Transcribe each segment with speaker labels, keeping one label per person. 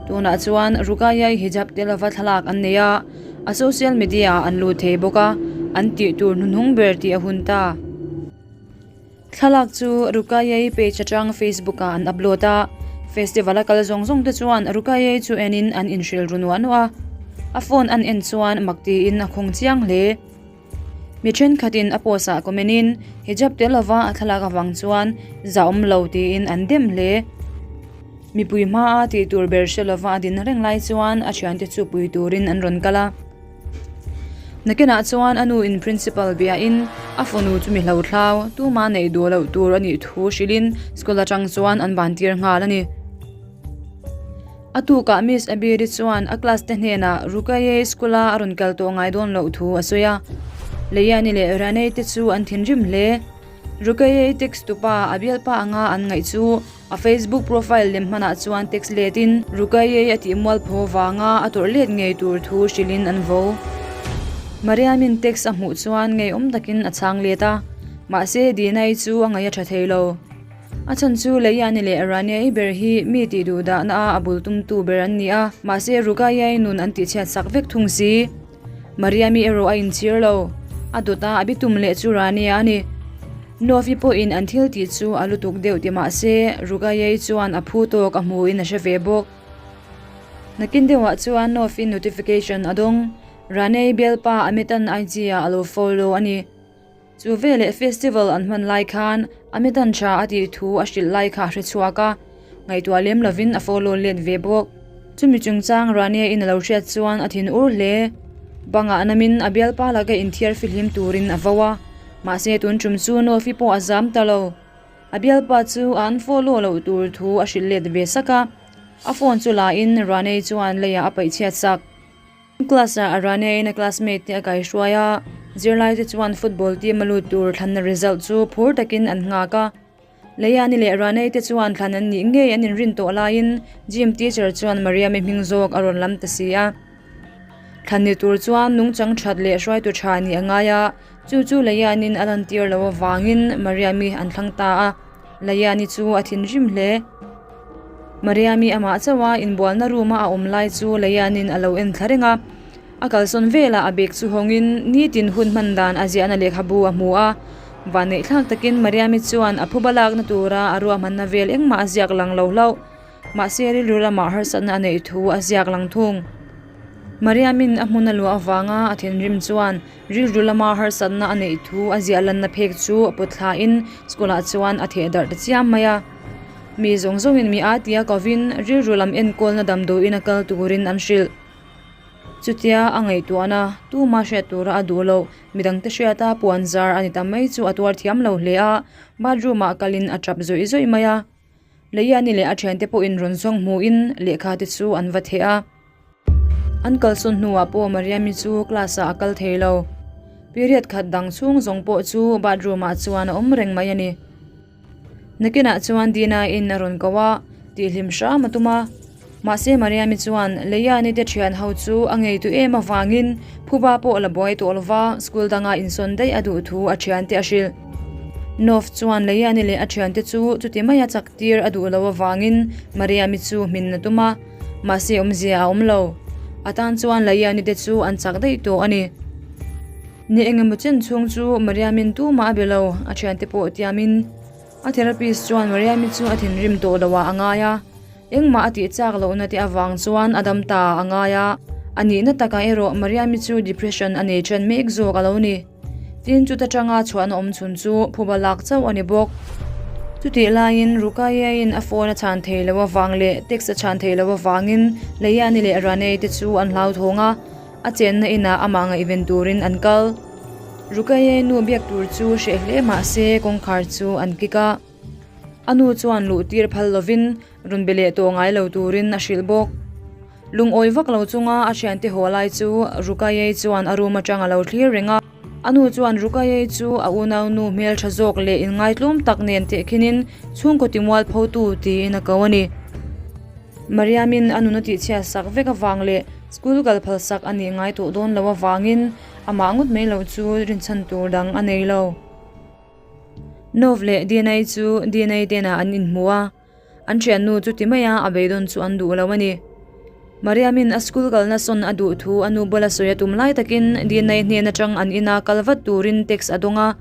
Speaker 1: Tunah chuan Rukayai hijab tel lova thlalak an nei a, a social media ah an lut thei bawk a, an tih tur hnuhnung ber tih a hun ta. Thlalak chu Rukayai page atang Facebook ah an upload a, festival a kal zawng zawng te chuan Rukayai chu enin an inhrilh ru nuah nuah a, a phone an en chuan mak tiin a khawng chiang hle. Mi thenkhatin a post ah comment in hijab tel lova a thlalak avang chuan za awm lo tiin an dem hle. Mipui hmaa tih tur ber hre lova a din reng lai chuan a thiante chu pui turin an rawn kal a. Nakinah chuan a nu in principal biain a fanu chu mi hlothlau tuma neih duh loh tur a nih thu hrilhin school atang chuan an ban tir nghal a ni. A tukah Miss Abiri chuan a class te hnenah Rukaye school a a rawn kal tawh ngai dawn loh thu a sawi a. Leyani leh Ranei te chu an thinrim hle. Rukaye text tupa a bialpa anga an ngaih chu a Facebook profile lem hmanah chuan text letin Rukaye a tih mualpho vanga a tawrh let ngei tur thu hrilhin an vo. Mariamin text a hmuh chuan ngeiawm takin a chhang let a, mahse Dinai chu a ngaih a tha thei lo. A chhan chu Leiani leh Raniai ber hi mi tih duh dahna a a bul tumtu ber an ni a, mahse Rukaiai nun an tihchhiat sak vek thung si. Mariami erawh a inchhir lo. A dawt a, a bitum leh chu Rania a ni. Novi pawhin an thil tih chu a lutuk deuh ti mahse Rukaiai chuan a phu tawk a hmuin a hre ve bawk. Nakin deuhah chuan Novi notification a dawng. Raniai bialpa Amitan IG ah a lo follow a ni. Chu veleh festival an hman lai khan Amitan tha a tih thu a hrilh lai kha a hre chhuak a, ngaihtuah lem lovin a follow let ve bawk. Chumi chungchang Rania in a lo hriat chuan a thin ur hle. Bangah namin a bialpa laka inthiar fihlim turin a vo a, mahse tun tum chu Nofi pawh a zam ta lo. A bialpa chu a unfollow loh tur thu a hrilh let ve sak a, a phone chu la in Rania chuan leiah a paih chhiat sak. Class ah Arane in a classmate te a kaihruai a, zirlai te chuan football team a lut tur thlanna result chu phur takin an nghak a. Leiani leh Arane te chuan thlan an nih ngei an inrin tawh laiin gym teacher chuan Mariami hming zawk a rawn lam ta si a. Thlan ni tur chuan nungchang that leh hruaitu tha nih a ngai a, chu chu Leianin a lantir loh avangin Mariami an thlang ta a. Leiani chu a thinrim hle. Mariami amah chauh a inbualna room a a awm lai chu Leianin a lo en thla reng a, a kalsawn velah a bag chu hawngin nitin hun hman dan a ziahna lehkhabu a hmu a, vanneih thlak takin Mariami chuan a phuba lakna tura a ruahmanna vel engmah a ziak lang lo hlauh, mahse rilru lamah harsatna a neih thu a ziak lang thung. Mariamin a hmun a luah avanga a thinrim chuan rilru lama harsatna a neih thu a ziah lanna phek chu a put thlain school ah chuan a theh darh ta chiam mai a. Mi zawng zawngin mi a tia kovin rilru lam enkawlna damdawiin a kal turin an hrilh. Chutia a ngaihtuahna tuma hriat tura a duh loh midangte hriata puan zar a ni ta mai chu a tuar thiam lo hle a, bathroom ah kalin a tap zawih zawih mai a. Leiani leh a thiante pawhin rawn zawng hmuhin lehkha te chu an va theh a. An kalsawn hnuah pawh Mariami chu class ah a kal thei lo. Period khat dang chhung zawng pawh chu bathroom ah chuan a awm reng mai a ni. Nakinah chuan Dina in a rawn ko a, tihhlim hram a tum a. Mahse Mariami chuan Leiani te thian ho chu a ngeitu em avangin phuba pawh la buai tawh lova school danga insawn daih a duh thu a thiante a hrilh. Nov chuan Leiani leh a thiante chu chuti maia chak tir a duh lo avangin Mariami chu hmin a tum a, mahse awmzia a awm lo. A tan chuan Leiani te chu an chak daih tawh a ni. Ni engemaw chen chhung chu Mariamin tumah a be lo, a thiante pawh tiamin. A therapist chuan Mariami chu a thinrim tawh lo ah a ngai a, engmah a tih chak lohna te avang chuan a dam ta a ngai a. A nihna takah erawh Mariami chu depression a nei ṭan mek zawk a lo ni. Tin, chuta ṭanga chhuahna awm chhun chu phuba lak chauh a ni bawk. Chutih laiin Rukaiain a phone a chhan thei lo avang leh text a chhan thei lo avangin Leiani leh Ranei te chu an hlauthawng a. A chenna inah amah ngaihven turin an kal. Rukaye nu biak tur chu hreh hle mah se kawngkhar chu an kik a. A nu chuan luh tir phal lovin rawn be leh tawh ngai lo turin a hrilh bawk. Lungawi vak lo chunga a thiante haw lai chu Rukaye chuan a room atang a lo thlir reng a. A nu chuan Rukaye chu a unaunu hmeltha zawk leh inngaitlawm tak nen tehkhinin chhungkaw timualphotu tiin a ko a ni. Mariamin a nun a tihchhiat sak vek avang leh school kal phal sak a nih ngai tawh dawn lo avangin amah ngawt mai loh chu rinchhan tur dang a nei lo. Nov leh Dna chu Dna tenah an inhmu a, an thiannu chu ti maia a beidawn chu an duh lo a ni. Mariamin a school kalna sawn a duh thu a nu bula sawi a tum lai takin Dina-i hnen atang an ina kal vat turin text a dawng a.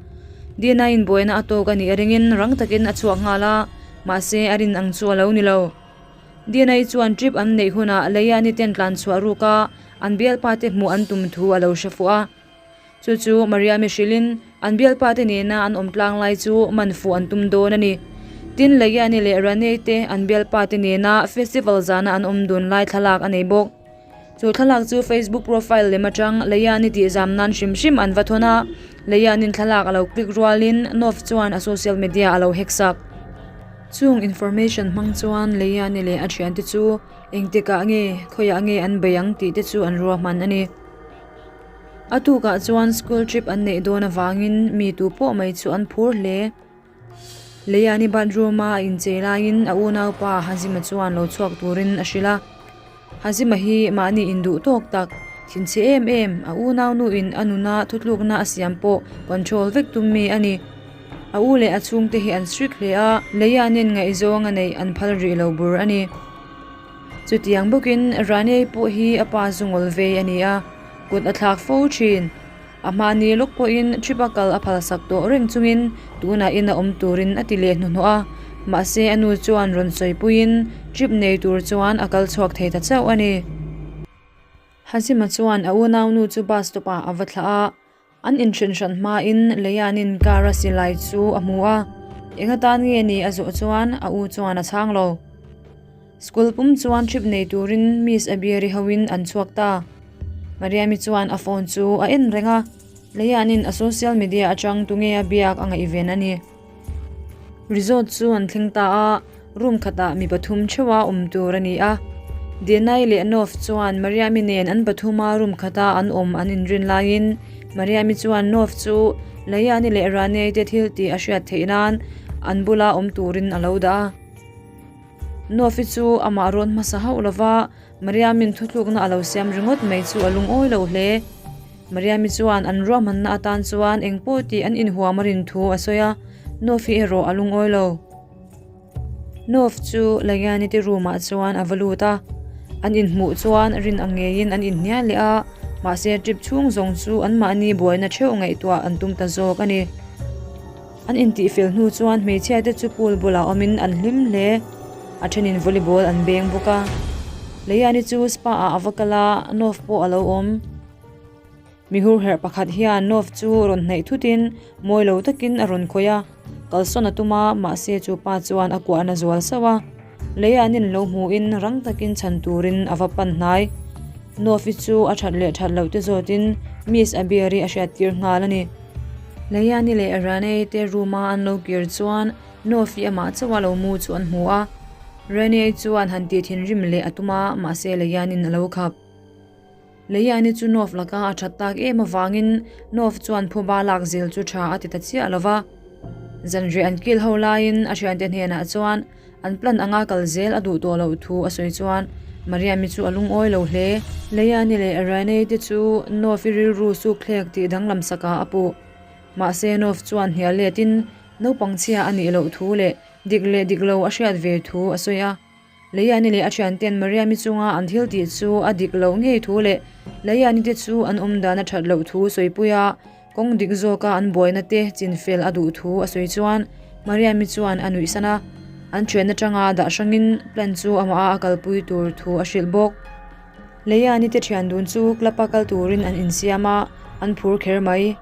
Speaker 1: Dina-in buaina a tawk a nih ringin rang takin a chhuak nghal a, mahse a rin ang chu a lo ni lo. Dina-i chuan trip an neih hunah Leiani ten tlan chhuah ruk a, an bialpa te hmuh an tum thu a lo hre fuh a. Chu chu Mariami hrilhin an bialpa te nena an awm tlang lai chu man fuh an tum dawn a ni. Tin, Leiani leh Ranei te an bialpa te nena festival zana an awm dun lai thlalak a nei bawk. Chu thlalak chu Facebook profile lem atang Leiani tih zam nan hrim hrim an va thawn a, Leianin thlalak a lo click rualin Nov chuan a social media a lo hack sak. Chung information hmang chuan Leiani leh a thiante chu engtikah nge, khawiah nge an bei ang tih te chu an ruahman a ni. A tukah chuan school trip an neih dawn avangin mi tu pawh mai chu an phur hle. Leiani bathroom a a inchei laiin a unaupa Hazima chuan lo chhuak turin a hrilh a. Hazima hi mahni induh tawk tak, thinchhe em em, a unaunuin a nuna thutlukna a siam pawh control vek tum mi a ni. A u leh a chhungte hi an strict hle a, Leianin ngaihzawng a neih an phal rih lo bur a ni. Chutiang bawkin Rane pawh hi a pa zu ngawl vei a ni a, kut a thlak fo thin. A hmahni lawk pawhin trip a kal a phalsak tawh reng chungin tunah ina awm turin a ti leh hnuhnawh a, mahse a nu chuan rawn sawipuiin trip nei tur chuan a kal chhuak thei ta chauh a ni. Hazima chuan a unaunu chu bus stop ah a va thlah a, An inhrin hran hmain Leianin car a silai chu a hmu a, eng atan nge ni a zawh chuan a u chuan a chhang lo. School pum chuan trip nei turin Miss Abieri hoin an chhuak ta. Mariami chuan a phone chu a en reng a, Leianin a social media atang tunge a biak a ngaihven a ni. Resort chu an thleng ta a, room khatah mi pathum theuha awm tur a ni a. Denai leh Nov chuan Mariami nen an pathuma room khata an awm an inrin laiin Mariami chuan Nov chu Layani leh Ranei te thil tih a hriat theih nan an bula awm turin a lo dah a. Nov-i chu amah rawn hmasa hauh lova Mariamin thutlukna a lo siam ringawt mai chu a lungawi lo hle. Mariami chuan an ruahmanna atan chuan eng pawh tih an inhuam a rin thu a sawi a, Nov-i erawh a lungawi lo. Nov chu Layani te room ah chuan a va lut a, an inhmuh chuan rin ang ngeiin an inhnial leh a, mahse trip chhung zawng chu anmahni buaina theuh ngaihtuah an tum ta zawk a ni. An intihfel hnu chuan hmeichhia te chu pool bulah awmin an hlim hle. A thenin volleyball an beng bawk a. Leiani chu spa ah a va kal a, Nov pawh a lo awm. Mihur herh pakhat hian Nov chu rawn hnaih thutin mawi lo takin a rawn khawih a. Kalsawn a tum a, mahse chu pa chuan a kuahna zual sauh a. Leianin lo hmuhin rang takin chhan turin a va pan hnai. Nov-i chu a that leh that loh te zawtin Miss Abieri a hriattir nghal a ni. Leiani leh Rane te room-a an lo kir chuan Nov-i amah chauha lo mu chu an hmu a. Rane chuan han tih thinrim leh a tum a, mahse Leianin a lo khap. Leiani chu Nov laka a that tak em avangin Nov chuan phuba lak zel chu tha a ti ta chiah lo va. Zanriah an kil ho laiin a thiante hnenah chuan an plan anga kal zel a duh tawh loh thu a sawi chuan Mariami chu a lungawi lo hle. Leiani leh Rainei te chu Nov-i rilru sukthlek tih danglam sakah a puh. Mahse Nov chuan hnial letin naupang chhia a nih loh thu leh dik leh dik lo a hriat ve thu a sawi a. Leiani leh a thianten Mariami chunga an thil tih chu a dik loh ngei thu leh Leiani te chu an awm dan a that loh thu sawipui a, kawng dik zawka an buaina te chinfel a duh thu a sawi chuan Mariami chuan a nuihsan a, an thian atanga dah hrangin plan chu amah a a kalpui tur thu a hrilh bawk. Leiani te thian dun chu club a kal turin an insiam a, an phur kher mai.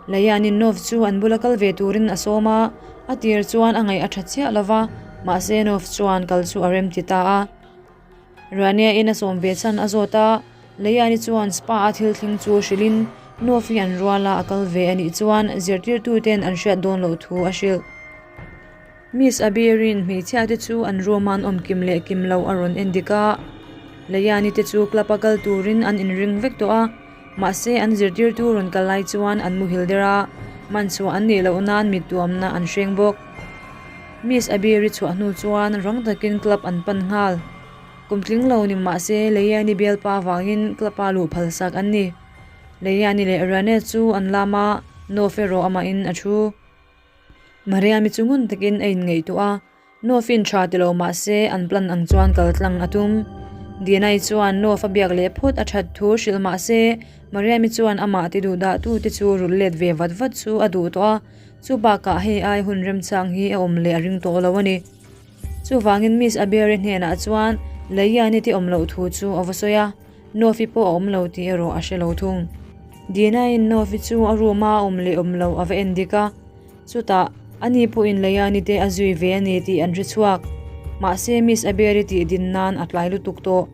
Speaker 1: Leianin Nov chu an bula kal ve turin a sawm a, a tir chuan a ngaih a tha chiah lo va, mahse Nov chuan kal chu a rem ti ta a. Rania-in a sawm ve chhan a zawt a, Leiani chuan spa a thil thleng chu hrilhin Nov hi an ruala a kal ve a nih chuan zirtirtuten an hriat dawn loh thu a hrilh. Miss Abirin hmeichhia te chu an room a an awm kim leh kim loh a rawn en dik a, Leiani te chu club a kal turin an inring vek tawh a, Mahse, an zirtirtu rawn kal lai chuan an muhil der a, man chhuah an nih loh nan mit tuamna an hreng bawk. Miss Abieri chhuah hnu chuan rang takin club an pan nghal. Kum tling lo ni mahse, Leiani bialpa vangin club-a luh phalsak an ni. Leiani leh Rane chu an lam a, Nov erawh amahin a thu. Mariami chu ngun takin a inngaihtuah a, Nuafin tha ti lo mah se an plan ang chuan kal tlang a tum. Dina-i chuan Nov-a biak leh phawt a that thu hrilh mah se, Mariam-i chuan amah ti duh dah tu te chu rulh let ve vat vat chu a duh tawh a, chu bakah hei ai hun remchang hi a awm leh a ring tawh lo a ni. Chuvangin Miss Abiari hnenah chuan Leiani te awm loh thu chu a va sawi a, Novi pawh a awm lo tih erawh a hre lo thung. Dina-in Novi chu a room a awm leh awm loh a va en dik a, chutah ani pawhin Leiani te a zui ve a ni tih an hre chhuak. Mahse Miss Abiari tih din nan a tlai lutuk tawh.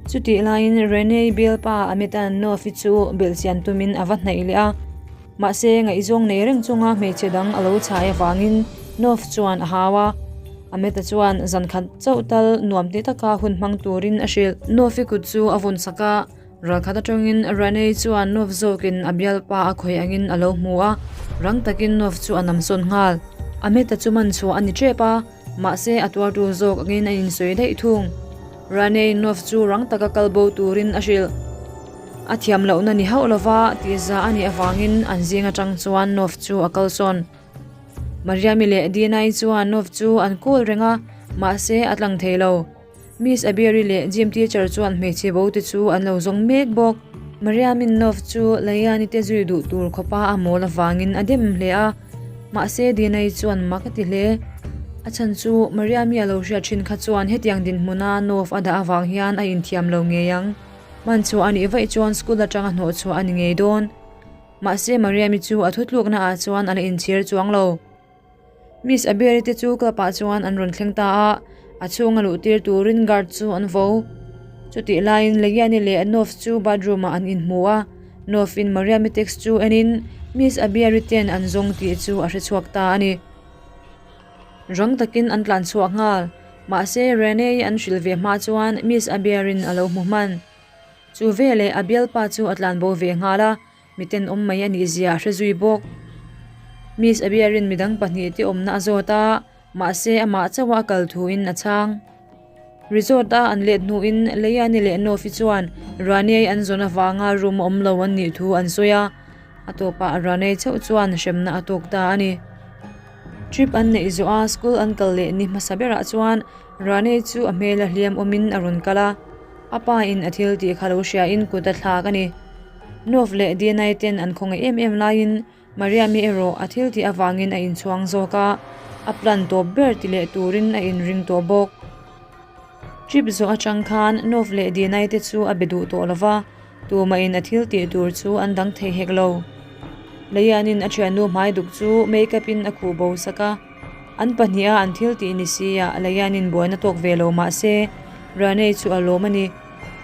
Speaker 1: Chutih laiin Renee bialpa Amit-a'n Novi chu belhchian tumin a va hnaih leh a. Mahse, ngaihzawng nei reng chunga hmeichhe dang a lo chhai avangin Nov chuan a hau a. Ameta chuan zan khat chauh tal nuam ti taka hun hmang turin a hrilh. Nov-i kut chu a vawn sak a, ralkhat atangin Ranei chuan Nov zawkin a bialpa a khawih angin a lo hmu a, rang takin Nov chu a namsawn nghal. Ameta chu man chhuah a ni tep a, mahse a tuartu zawk angin a insawi daih thung. Ranei Nov chu rang taka kal bo turin a hrilh. A thiam lohna ni hauh lova tihza a nih avangin an zing atang chuan Nov chu a kalsawn. Mariami leh Dinai chuan Nov chu an kawl reng a, mahse a tlang thei lo. Miss Abieri leh gym teacher chuan hmeichhe bo te chu an lo zawng mek bawk. Mariamin Nov chu Layani te zui duh tur khawpa a mawl avangin a dem hle a, mahse Dinai chuan mak a ti hle. A chhan chu Mariami a lo hriat thin kha chuan hetiang dinhmuna Nov a dah avang hian a inthiam lo ngei ang. Hman chhuah a nih vaih chuan school atanga hnawh chhuah a ni ngei dawn. Mahse Mariam-i chu a thutlukna ah chuan a la inchhir chuang lo. Miss Abiari te chu club ah chuan an rawn thleng ta a, a chhunga luh tir turin guard chu an vo. Chutih laiin Legiani leh Nov chu bathroom ah an inhmu a, Nov in Mariam-i text chu enin Miss Abiari ten an zawng tih chu a hrechhuak ta a ni. Rang takin an tlan chhuak nghal. Mahse, Renee-i an hrilh ve hma chuan Miss Abiarin a lo hmu hman. Chu veleh a bialpa chu a tlan bo ve nghal a, miten awm mai a nih zia a hre zui bawk. Miss Abiarin midang pahnihte awmna a zawt a, mahse amah chauha a kal thuin a chhang. Resort-a an let hnuin Leiani leh Nofi chuan Ranei an zawn avanga room a awm lo an nih thu an sawi a, a tawpah Ranei chauh chuan hremna a tawk ta a ni. Trip an neih zawh a school an kal leh ni hmasa berah chuan Ranei chu a hmel a hliam awmin a rawn kal a, a pa in a thil tih kha lo hriain kut a thlak a ni. Nov leh Dinai ten an khawngaih em em laiin Mariami erawh a thil tih avangin a inchhuang zawk a, a plan tawp ber ti leh turin a inring tawh bawk. Trip zawh atang khan Nov leh Dinai te chu a be duh tawh lova, tumahin a thil tih tur chu an dang thei hek lo. Leianin a thiannu hmai duk chu make-up in a khuh bo sak a, an pahniha an thil tih ni sia Leianin buaina tawk ve lo mah se, Ranei chu a lawm a ni.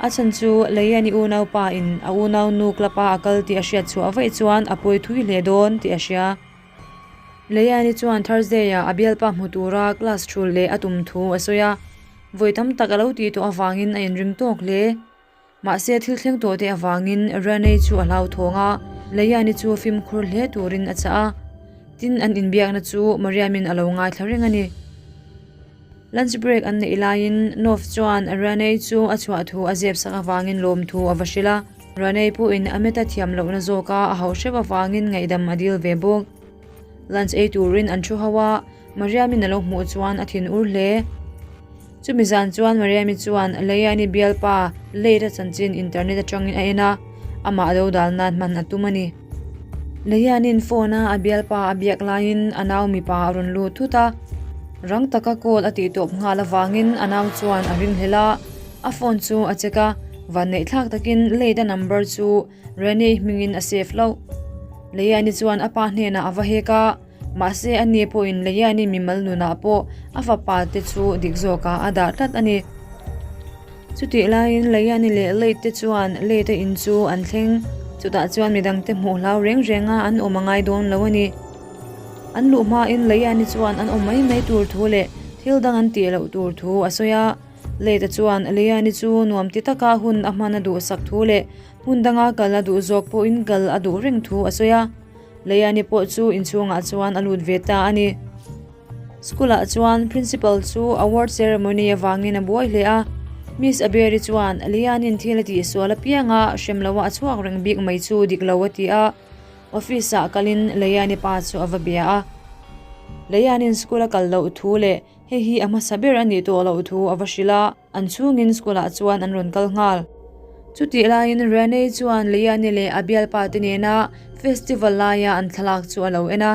Speaker 1: A chhan chu Leiani unaupa in a unaunu club a a kal tih a hriat chhuah vaih chuan a pawi thui hle dawn tih a hria. Leiani chuan Thursday ah a bialpa hmu tura class thul leh a tum thu a sawi a, vawi tam tak a lo tih tawh avangin a inring tawk hle. Mahse thil thleng tawh te avangin Renee chu a hlauthawng a, Leiani chu fimkhur hle turin a chah a. Tin an inbiakna chu Mariamin a lo ngaithla reng a ni. Lunch break an neih laiin Nov chuan Ranei chu a chhuah thu a zep sak avangin lawmthu a va hrilh a. Ranei pawhin Amit-a thiam lohna zawka a hauh hrep avangin ngaihdam a dil ve bawk. Lunch ei turin an thu ho a, Mariamin a lo hmuh chuan a thin ur hle. Chumi zan chuan Mariami chuan Leiani bialpa Leira chanchin internet atangin a en a, amah lo dal nan hman a tum a ni. Leianin phone a a bialpa a biak laiin a nau mipa a rawn lut thut a, rang taka call a tih tawp nghal avangin a nau chuan a ringhlel a, a phone chu a check a, vanneihthlak takin Leida number chu Renee hmingin a save hlauh. Leiani chuan a pa hnenah a va hek a, mahse a ni pawhin Leiani mimal nunah pawh a fapa te chu dik zawkah a dah tlat a ni. Chutih laiin Leiani leh Leit te chuan Leite in chu an thleng. Chutah chuan midangte hmuh hlau reng renga an awm a ngai dawn lo a ni. An luh hmain Leiani chuan an awm mai mai tur thu leh thil dang an tih loh tur thu a sawi a. Leite chuan Leiani chu nuam ti taka hun a hman a duhsak thu leh hmun danga kal a duh zawk pawhin kal a duh reng thu a sawi a. Leiani pawh chu inchhungah chuan a lut ve ta a ni. School ah chuan Principal chu award ceremony avangin a buai hle a, Miss Abieri chuan Lianin thil a tih sual apianga hrem loa a chhuak reng bik mai chu dik lo a ti a, office ah kalin Liani pa chu a va bia a. Lianin school a kal loh thu leh. Hei hi a hmasa ber a nih tawh loh thu a va hrilh a, an chhungin school ah chuan an rawn kal nghal. Chutih laiin Renee chuan Liani leh a bialpa te nena festival laia an thlalak chu a lo en a.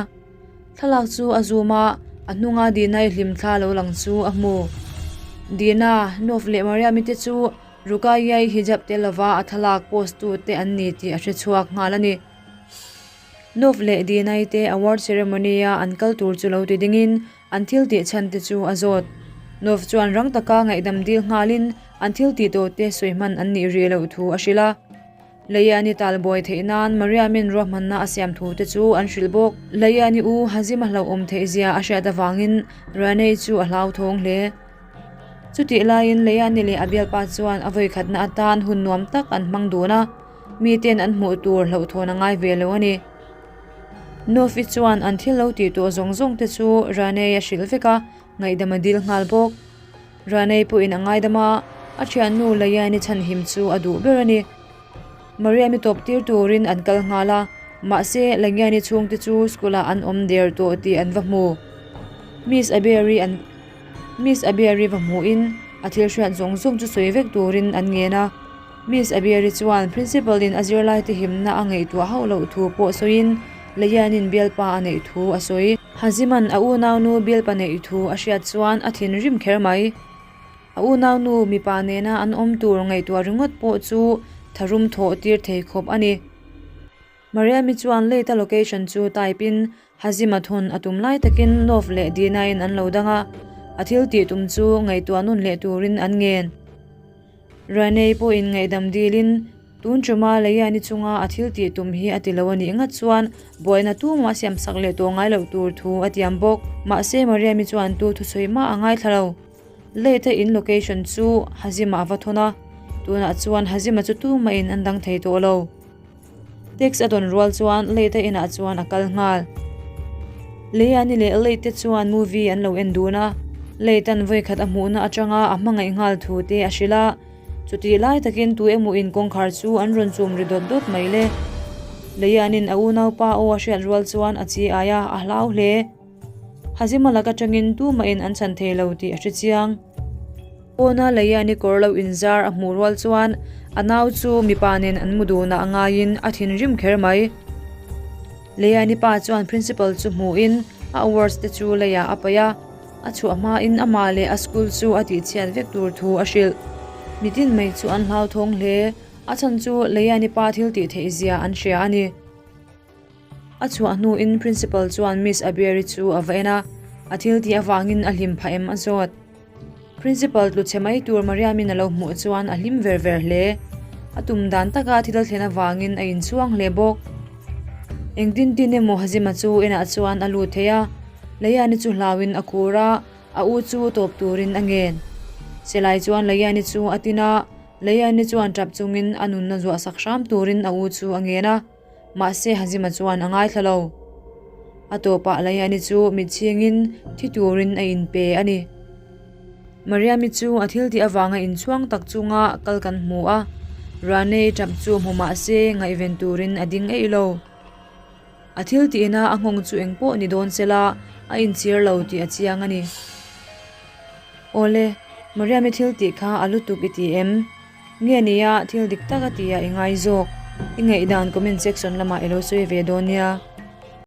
Speaker 1: Thlalak chu a zoom a, a hnunga Dina-i hlimthla lo lang chu a hmu. Dina, Nov leh Mariam-i te chu Rukaiya-i hijab tel lova a thlalak post tu te an ni tih a hre chhuak nghal a ni. Nov leh Dina-i te award ceremony-a an kal tur chu lo ti dingin An thil tih chhan te chu a zawt. Nov chuan rang taka ngaihdam dil nghalin an thil tih tawh te sawi hman an nih rih loh thu a hrilh a. Leiani tal buai theih nan Mariamin ruahmanna a siam thu te chu an hrilh bawk. Leiani u Hazim a hlauhawm theih zia a hriat avangin Ranei chu a hlauthawng hle. Chutih laiin Leiani leh a bialpa chuan a vawikhatna atan hun nuam tak an hmang dun a, miten an hmuh tur hlauhthawn a ngai ve lo a ni. Nofi chuan an thil lo tih tawh zawng zawng te chu Ranei a hrilh vek a, ngaihdam a dil nghal bawk. Ranei pawhin a ngaidam a, a thiannu Layani chhanhim chu a duh ber a ni. Mariami tawp tir turin an kal nghal a, mahse Layani chhungte chu school ah an awm der tawh tih an va hmu. Miss Abery an Miss Abery va hmuhin a thil hriat zawng zawng chu sawi vek turin an ngen a. Miss Abieri chuan Principal in a zirlaite himna a ngaihtuah hauh loh thu pawh sawiin Leyanin bialpa a neih thu a sawi. Haziman a unaunu bialpa neih thu a hriat chuan a thinrim kher mai. A unaunu mipa nena an awm tur ngaihtuah ringawt pawh chu tharum thawh tir thei khawp a ni. Mariami chuan late a location chu type in Hazima thun a tum lai takin Nov leh Dina in an lo dang a, a thil tih tum chu ngaihtuah nun leh turin an ngen. Ranei pawhin ngaihdam dilin tun tuma Leiani chunga a thil tih tum hi a ti lo a nih ngat chuan buaina tumah siam sak leh tawh ngai loh tur thu a tiam bawk. Mahse Mariami chuan tu thusawi mah a ngaithla lo. Late a in location chu Hazima a va thawn a, tunah chuan Hazima chu tumahin an dang thei tawh lo. Text a dawn rual chuan Late a inah chuan a kal nghal. Leiani leh Late te chuan movie an lo en dun a, Late an vawikhat a hmuhna atanga a hmangaih nghal thu te a hrilh a, chutih lai takin tu emaw in kawngkhar chu an rawn chum ri dawt dawt mai le. Leianin a unaupa aw a hriat rual chuan a chi ai a, a hlau hle. Hazima lak atangin tumahin an chhan thei lo tih a hre chiang. Pawna Leiani kawr lo inzar a hmuh rual chuan a nau chu mipa nen an mu dunah a ngaiin a thinrim kher mai. Leiani pa chuan principal chu hmuhin a awards te chu leiah a paih a, a chhuah hmain amah leh a school chu a tihchhiat vek tur thu a hrilh. Mitin mai chu an hlauthawng hle, a chhan chu Leiani pa thil tih theih zia an hria a ni. A chhuah hnuin Principal chuan Miss Abieri chu a va en a, a thil tih avangin a hlim phah em a zawt. Principal tlu chhe mai tur Mariamin a lo hmuh chuan a hlim ver ver hle. A tum dan taka thil a thlen avangin a inchhuang hle bawk. Engtin tin emaw Hazima chu inah chuan a lut thei a, Layani chu hlauin a khur a, a u chu tawp turin a ngen. Silai chuan Layani chu a tin a, Layani chuan tap chungin a nunna zuah sak hram turin a u chu a ngen a. Mahse Hazima chuan a ngaithla lo. A tawpah Layani chu mitchhingin thi turin a inpe a ni. Mariami chu a thil tih avanga inchhuang tak chunga kal kan hmu a, Ranei tap chu hmu mahse ngaihven turin a ding eih lo. A thil tihna a nghawng chu engpawh ni dawn sela a inchhir lo tih a chiang a ni. Awle, Mariami thil tih kha a lutuk i ti em? Nge nia, thil dik tak a ti a i ngai zawk. I ngaihdan comment section lamah i lo sawi ve dawn nia.